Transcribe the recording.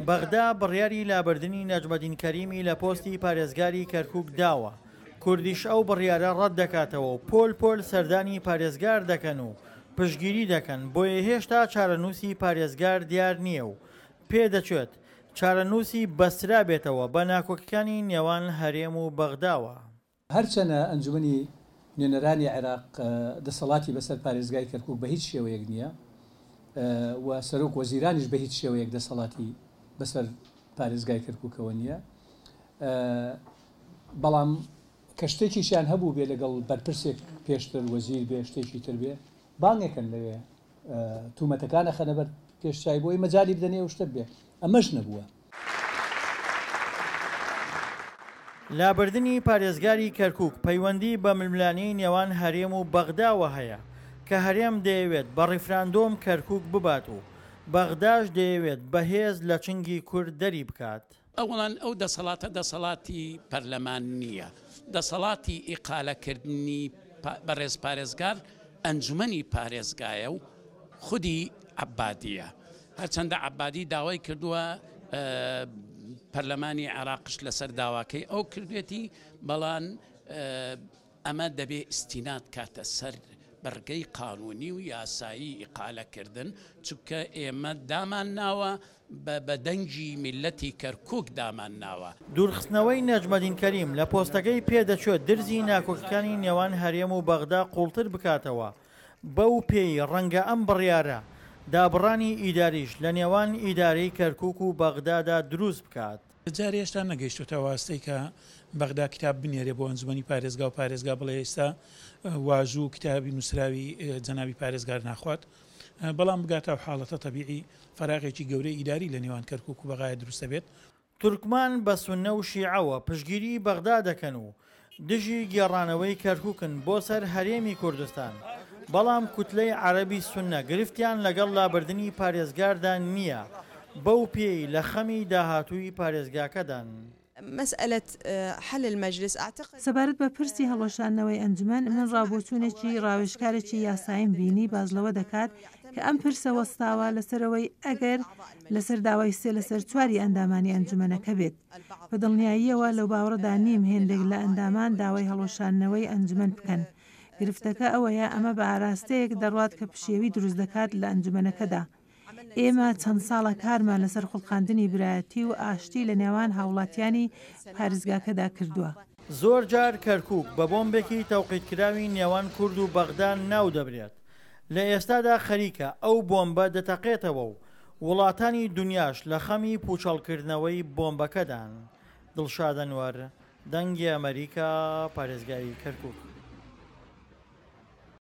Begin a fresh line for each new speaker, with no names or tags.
بەغدا بڕیاری لابردنی نەجمەدین کەریمی لە پۆستی پارێزگاری کەرکوک داوە، کوردیش ئەو بڕیارە ڕەتدەکاتەوە و پۆل پۆل سەردانی پارێزگار دەکەن و پشتگیری دەکەن، بۆیە هێشتا چارەنووسی پارێزگار دیار نییە و پێدەچێت چارەنووسی بەسترابێتەوە بە ناکۆکیکانی نێوان هەرێم و بەغداوە.
هەرچەنە ئەنجومەنی نوێنەرانی عێراق دەسەڵاتی بەسەر پارێزگای کەرکوک بە هیچ شێوەیەک نییە و سەرۆک وەزیرانیش بە هیچ شێوەیەک دەسەڵاتی بەسەر پارێزگای کەرکوکەوە نییە، بەڵام کە شتێکیشیان هەبوو بێ لەگەڵ بەرپرسێک پێشتر وەزیر بێ شتێکی تر بێ بانگێکن لەوێ تومەتەکان ئەخەنە بەر پێش چاوی بۆی مەجالی بدەنێ ئەو شتە بێ ئەمەش نەبووە.
لابردنی پارێزگاری کەرکوک پەیوەندی بە ململانێی نێوان هەرێم و بەغداوە هەیە، کە هەرێم دەیەوێت بە ڕیفراندۆم کەرکوک ببات و بەغداش دەیەوێت بە هێز لە چنگی کورد دەری بکات.
ئەوەڵەن ئەو دەسەڵاتە دەسەڵاتی پەرلەمان نییە، دەسەڵاتی ئیقالەکردنی بەڕێز پارێزگار ئەنجومەنی پارێزگایە و خودی عەبادییە. هەرچەندە عەبادی داوای کردووە پەرلەمانی عێراقش لەسەر داواکەی ئەو کردوێتی، بەڵام ئەمە دەبێ ئیستیناد کاتە سەر بڕگەی قانونی و یاسایی ئیقالەکردن، چونکە ئێمە دامان ناوە بە بە دەنگی میللەتی کەرکوک دامان ناوە.
دوورخستنەوەی نەجمەدین کەریم لە پۆستەکەی پێدەچێت درزی ناکۆکیەکانی نێوان هەرێم و بەغدا قوڵتر بکاتەوە، بەو پێی ڕەنگە ئەم بڕیارە دابڕانی ئیداریش لە نێوان ئیدارەی کەرکوک و بەغدادا دروست بکات.
جارێ هێشتا نەگەیشتۆتە ئەو ئاستەی کە بەغدا کتاب بنێرێ بۆ ئەنجومەنی پارێزگا و پارێزگا بڵێ ئێستا واژوو و کتابی نووسراوی جەنابی پارێزگار ناخوات، بەڵام بگاتە ئەو حاڵەتە تەبیعی فەراغێکی گەورەی ئیداری لە نێوان کەرکوک و بەغایا دروست دەبێت.
تورکمان بە سوننە و شیعەوە پشتگیری بەغدا دەکەن و دژی گێڕانەوەی کەرکوکن بۆ سەر هەرێمی کوردستان، بەڵام کوتلەی عەرەبی سوننە گرفتیان لەگەڵ لابردنی پارێزگاردا نییە، بەو پێیەی لە خەمی داهاتووی پارێزگاکەدان.
سەبارەت بە پرسی هەڵوەشاندنەوەی ئەنجومەن، من ڕاوبۆچوونێکی ڕاوێژکارێکی یاساییم بینی باس لەوە دەکات کە ئەم پرسە وەستاوە لەسەر ئەوەی ئەگەر لەسەر داوای سێ لەسەر چواری ئەندامانی ئەنجومەنەکە بێت. بە دڵنیاییەوە لەوباوەڕەدا نیم هێندێک لە ئەندامان داوای هەڵوەشاندنەوەی ئەنجومەن بکەن. گرفتەکە ئەوەیە ئەمە بە ئاراستەیەک دەڕوات کە پشێوی دروست دەکات لە ئەنجومەنەکەدا. ئێمە چەند ساڵە کارمان لەسەر خوڵقاندنی برایەتی و ئاشتی لە نێوان هاوڵاتیانی پارێزگاکەدا کردووە.
زۆر جار کەرکوک بە بۆمبێکی تەوقیتکراوی نێوان کورد و بەغدا ناودەبرێت، لە ئێستادا خەریکە ئەو بۆمبە دەتەقێتەوە و وڵاتانی دونیاش لە خەمی پوچەڵکردنەوەی بۆمبەکەدان. دڵشاد ئەنوەر، دەنگی ئەمەریکا، پارێزگای کەرکوک.